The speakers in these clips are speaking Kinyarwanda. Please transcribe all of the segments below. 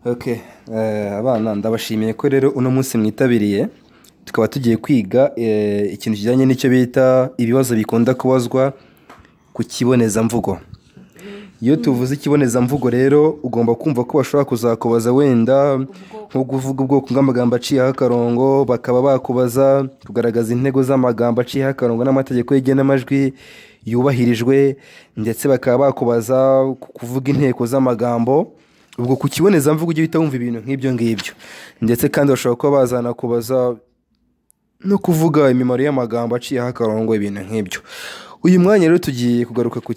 Okay, abana ndabashimiye ko rero uno munsi mwitabiriye, tukaba tugiye kwiga ikintu kijyanye n'icyo bita ibibazo bikunda kubazwa ku kibonezamvugo. Iyo tuvuze ikibonezamvugo rero ugomba kumva ko bashobora kuzakubaza wenda nko kuvuga ubwoko bw'amagambo aciyeho akarongo, bakaba bakubaza kugaragaza intego z'amagambo aciyeho akarongo n'amategeko y'igenamajwi yubahirijwe, ndetse bakaba bakubaza kuvuga inteko z'amagambo. Ubwo ku kibonezamvugo ujye uhita wumva ibintu nk'ibyo ngibyo, ndetse kandi bashobora kuba bazanakubaza no kuvuga imimaro y'amagambo aciyeho akarongo, ibintu nk'ibyo. Uyu mwanya rero tugiye kugaruka ku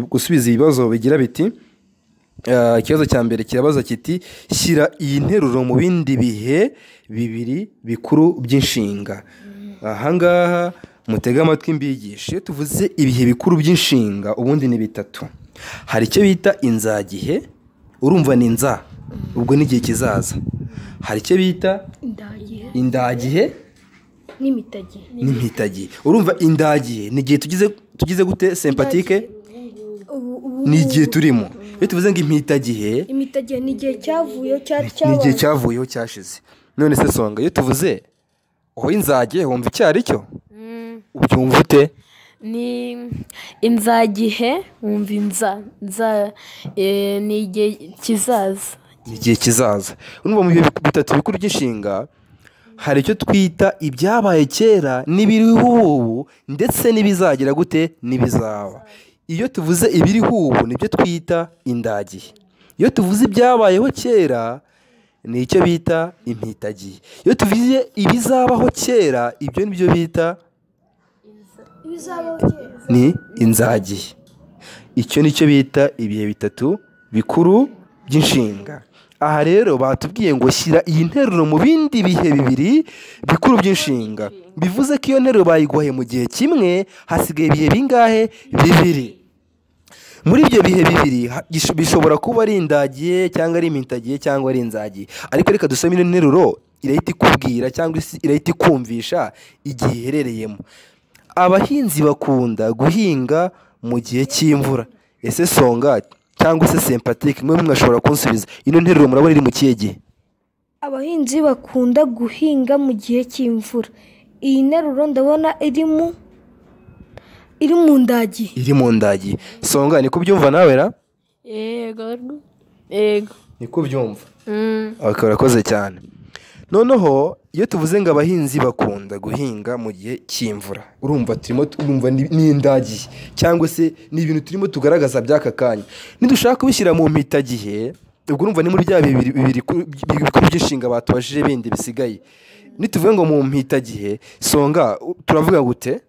gusubiza ibibazo bigira biti ikibazo cya mbere kirabaza kiti: "Shyira iyi nteruro mu bindi bihe bibiri bikuru by'inshinga." Ahangaha mutege amatwi mbigishe. Iyo tuvuze ibihe bikuru by'inshinga, ubundi ni bitatu. Hari icyo bita inzagihe, urumva ni nza, ubwo ni igihe kizaza. Hari icyo bita indagihe. Indagihe. N'impitagihe. N'impitagihe. Urumva indagihe ni igihe tugize gute, Sympathique? Ubu ubu. Ni igihe turimo. Iyo tuvuze ngo impitagihe, Impitagihe ni igihe cyavuyeho ni igihe cyabaye. cyavuyeho, cyashize. None se Songa, iyo tuvuze aho inzagihe, wumva icyo ari cyo? Ubyumva ute? Ni inzagihe, wumva inza nza, ni igihe kizaza. Ni igihe kizaza. Urumva mu bihe bitatu bikuru by'inshinga hari icyo twita ibyabaye kera n'ibiriho ubu, ndetse n'ibizagira gute, n'ibizaba. Iyo tuvuze ibiriho ubu nibyo twita indagihe. Iyo tuvuze ibyabayeho kera ni icyo bita impitagihe. Iyo tuvuze ibizabaho kera, ibyo nibyo bita ibizabaho kera ni inzagihe. Icyo nicyo bita ibihe bitatu bikuru by'inshinga. Aha rero batubwiye ngo shyira iyi nteruro mu bindi bihe bibiri bikuru by'inshinga, bivuze ko iyo nteruro bayiguhaye mu gihe kimwe, hasigaye ibihe bingahe? Bibiri. Muri ibyo bihe bibiri bishobora kuba ari indagiye cyangwa ari impitagiye cyangwa ari inzagiye. Ariko reka dusome ino nteruro, irahita ikubwira cyangwa se irahita ikumvisha igihe iherereyemo. Abahinzi bakunda guhinga mu gihe cy'imvura. Ese Songa cyangwa se Sympathique, mwe mwashobora kunsubiza, ino nteruro murabona iri mu kihe gihe? Abahinzi bakunda guhinga mu gihe cy'imvura. Iyi nteruro ndabona iri mu ndagihe. Iri mu ndagihe. Songa, niko ubyumva nawe ra? Yego. Niko ubyumva? Okay, urakoze cyane. Noneho iyo tuvuze ngo abahinzi bakunda guhinga mu gihe cy'imvura, urumva turimo urumva ni indagihe cyangwa se ni ibintu turimo tugaragaza by'aka kanya. Nidushaka kubishyira mu mpitagihe, ubwo urumva ni muri bya bibiri bibiri bikuru by'inshinga batubajije bindi bisigaye. Nituvuga ngo mu mpitagihe, Songa, turavuga gute?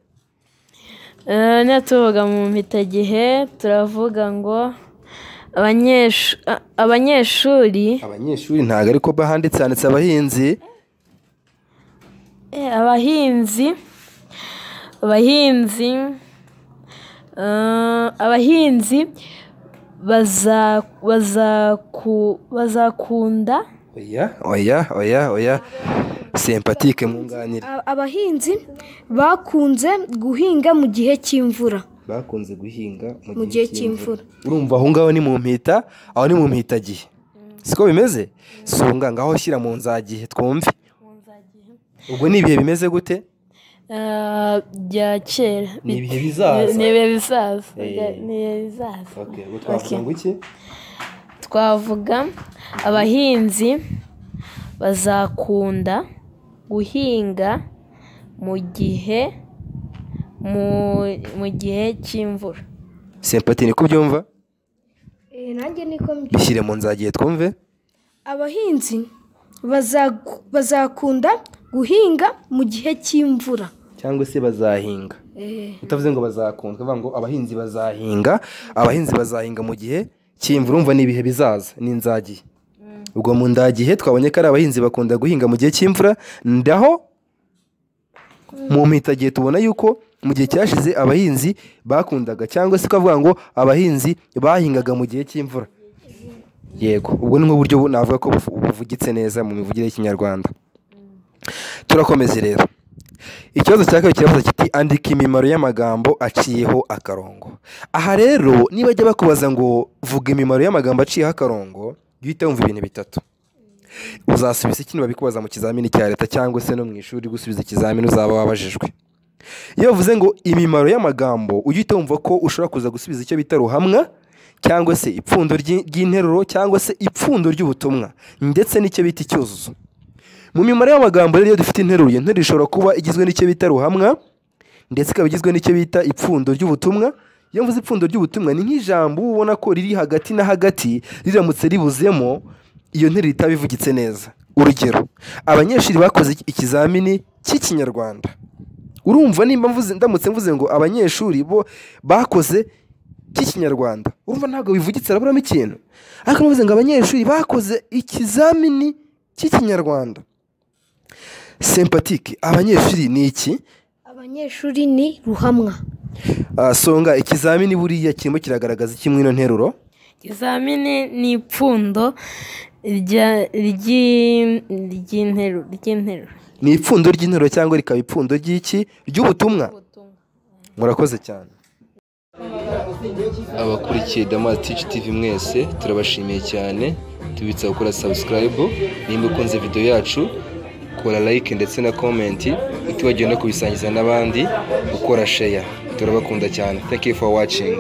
Niyo tuvuga mu mpitagihe turavuga ngo abanyeshuri. Abanyeshuri ntabwo ariko handitse, handitse abahinzi. Abahinzi bazakunda. Oya, oya, oya, oya, Sympathique, mwunganire. Abahinzi bakunze guhinga mu gihe cy'imvura. Bakunze guhinga mu gihe cy'imvura. Urumva aho ngaho ni mu mpita, aho ni mu mpitagihe, siko bimeze? Songa, ngaho shyira mu nzagihe twumve. Ubwo ni ibihe bimeze gute? Bya kera. Ni ibihe bizaza. Ni ibihe bizaza. Eh. Ni ibihe bizaza. Okay, ubwo twavuga ngo iki? Twavuga abahinzi bazakunda guhinga mu gihe cy'imvura. Sympathie, niko ubyumva? Nanjye niko mbyumva. Bishyire mu nzagihe twumve. Abahinzi bazakunda guhinga mu gihe cy'imvura. Cyangwa se bazahinga. Utavuze ngo bazakunda, ukavuga ngo abahinzi bazahinga. Abahinzi bazahinga mu gihe cy'imvura, urumva ni ibihe bizaza, ni inzagihe. Ubwo mu ndagihe twabonye ko ari abahinzi bakunda guhinga mu gihe cy'imvura. Ndaho mu mpitagihe tubona yuko mu gihe cyashize abahinzi bakundaga, cyangwa se ukavuga ngo abahinzi bahingaga mu gihe cy'imvura. Yego, ubwo ni nk'uburyo navuga ko buvugitse neza mu mivugire y'Ikinyarwanda. Turakomeza rero. Ikibazo cya kabiri kirabaza kiti: "Andika imimaro y'amagambo aciyeho akarongo." Aha rero nibajya bakubaza ngo vuga imimaro y'amagambo aciyeho akarongo, Jya uhita wumva ibintu bitatu. Uzasubiza iki babikubaza mu kizamini cya leta cyangwa se no mu ishuri gusubiza ikizamini uzaba wabajijwe? Iyo bavuze ngo imimaro y'amagambo, ujye uhita wumva ko ushobora kuza gusubiza icyo bita ruhamwa, cyangwa se ipfundo ry'interuro, cyangwa se ipfundo ry'ubutumwa, ndetse n'icyo bita icyuzuzo. Mu mimaro y'amagambo rero, iyo dufite interuro, iyo nteruro ishobora kuba igizwe n'icyo bita ruhamwa, ndetse ikaba igizwe n'icyo bita ipfundo ry'ubutumwa. Iyo mvuze ipfundo ry'ubutumwa, ni nk'ijambo uba ubona ko riri hagati na hagati, riramutse ribuzemo iyo nteruro itaba ivugitse neza. Urugero, abanyeshuri bakoze ikizamini cy'Ikinyarwanda. Urumva nimba mvuze, ndamutse mvuze ngo abanyeshuri bo bakoze cy'Ikinyarwanda, urumva ntabwo bivugitse, haraburamo ikintu. Ariko mvuze ngo abanyeshuri bakoze ikizamini cy'Ikinyarwanda. Sympatique, abanyeshuri ni iki? Abanyeshuri ni ruhamwa. Ah, Songa, ikizamini buriya kirimo kiragaragaza iki muri ino nteruro? Ikizamini ni ipfundo ry'interuro. Ni ipfundo ry'interuro cyangwa rikaba ipfundo ry'iki? Ry'ubutumwa. Murakoze cyane. Abakurikiye Damas Teach TV mwese, turabashimiye cyane. Tubitsa gukora subscribe. Nimba ukunze video yacu, kora like ndetse na comment, utibagiwe no kubisangiza n'abandi, ukora share. Turabakunda cyane. Thank you for watching.